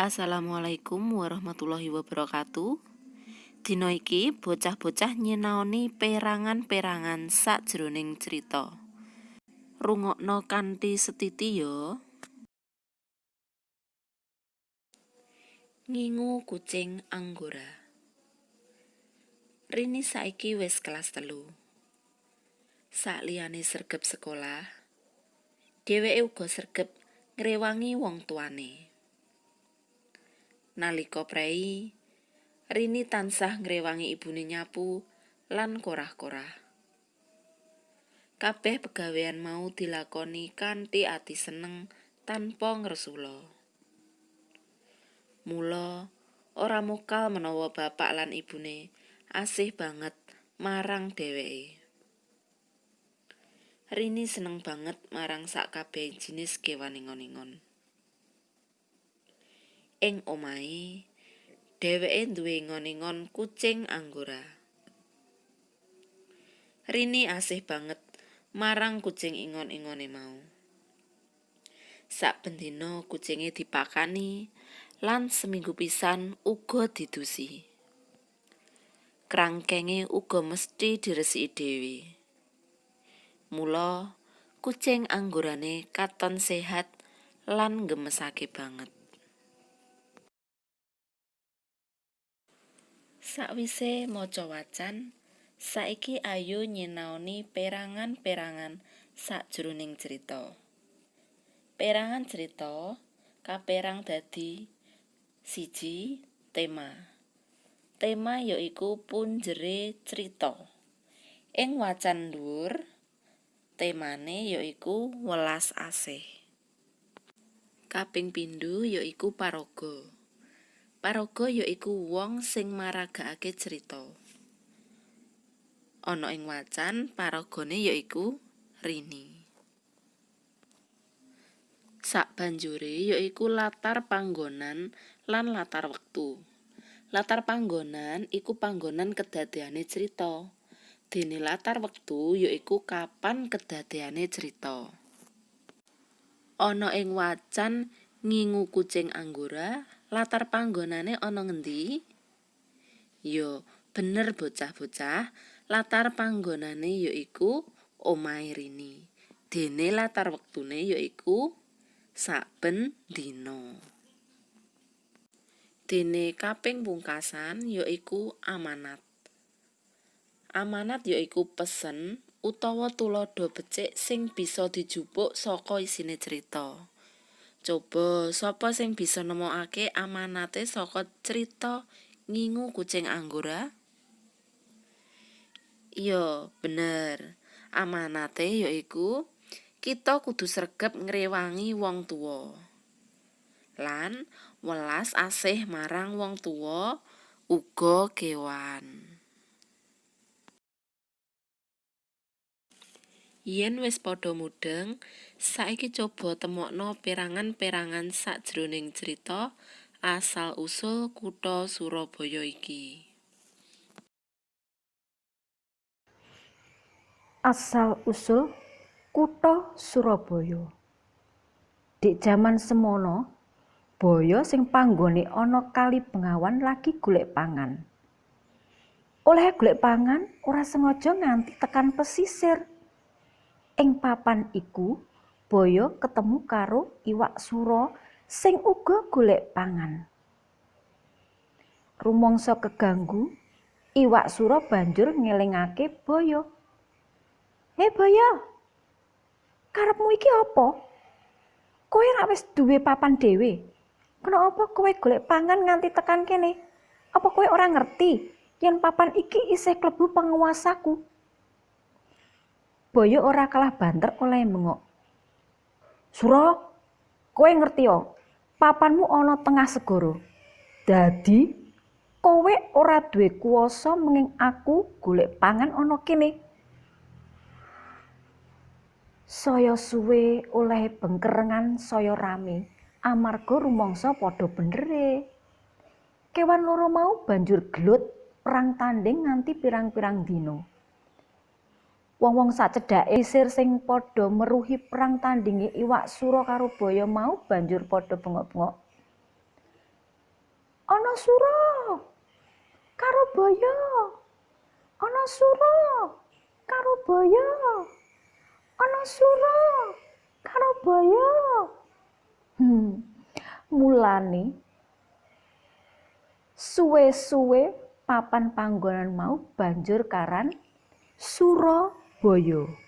Assalamualaikum warahmatullahi wabarakatuh. Dina iki bocah-bocah nyinaoni perangan-perangan sajroning crita. Rungokno kanthi setiti ya. Ngingu kucing anggora. Rini saiki wis kelas 3. Sakliyane sregep sekolah, dheweke uga sregep ngrewangi wong tuane. Nalika prei, Rini tansah ngrewangi ibune nyapu lan korah-korah. Kabeh pegawean mau dilakoni kanthi ati seneng tanpa ngresula. Mula ora mokal menawa bapak lan ibune asih banget marang dheweke. Rini seneng banget marang sakabehe jinis kewan ingon-ingon. Ing omahe, dheweke duwe ingon-ingon kucing anggora. Rini asih banget marang kucing ingon-ingone mau. Saben dina kucinge dipakani lan seminggu pisan uga didusi. Krangkenge uga mesthi diresiki dhewe. Mula kucing anggorane katon sehat lan nggemesake banget. Sakwise maca wacan, saiki ayo nyinaoni perangan-perangan sajroning crita. Perangan crita kaperang dadi 1. Tema. Tema yaiku punjere crita. Ing wacan dhuwur, temane yaiku welas asih. Kaping pindho yaiku paraga. Paraga yaiku wong sing maragakake crita. Ana ing wacan paragane yaiku Rini. Sabanjure yaiku latar panggonan lan latar wektu. Latar panggonan iku panggonan kedadeane crita. Dene latar wektu yaiku kapan kedadeane crita. Ana ing wacan Ngingu Kucing Anggora, latar panggonane ana ngendi? Ya, bener bocah-bocah, latar panggonane yaiku omahe Rini. Dene latar wektune yaiku saben dina. Dene kaping pungkasan yaiku amanat. Amanat yaiku pesen utawa tuladha becik sing bisa dijupuk saka isine crita. Coba sapa sing bisa nemokake amanate saka crita Ngingu Kucing Anggora? Iya, bener. Amanate yaiku kita kudu sregep ngrewangi wong tuwa. Lan welas asih marang wong tuwa uga kewan. Yen wis padha mudheng, saiki coba temokno perangan-perangan sajroning crita asal usul kutha Surabaya iki. Asal usul kutha Surabaya. Dik jaman semono, baya sing panggone ana kali Bengawan lagi golek pangan. Olehe golek pangan ora sengaja nganti tekan pesisir. Ing papan iku, baya ketemu karo iwak sura sing uga golek pangan. Rumangsa keganggu, iwak sura banjur ngelingake baya. "He baya, karepmu iki apa? Kowe rak wis duwe papan dhewe. Kena apa kowe golek pangan nganti tekan kene? Apa kowe ora ngerti yen papan iki isih klebu penguasaku?" Baya ora kalah banter olehe bengok. "Sura, kowe ngerti ya, papanmu ana tengah segara. Dadi kowe ora duwe kuwasa menging aku golek pangan ana kene." Saya suwe olehe bengkerengan saya rame amarga rumangsa padha benere. Kewan loro mau banjur gelut perang tandhing nganti pirang-pirang dina. Wong-wong sacedhake sisir sing padha meruhi perang tandhinge iwak sura karo baya mau banjur padha bengok-bengok. Ana sura karo baya. Ana sura karo baya. Ana sura karo baya. Mulane suwe-suwe papan panggonan mau banjur karan Surabaya.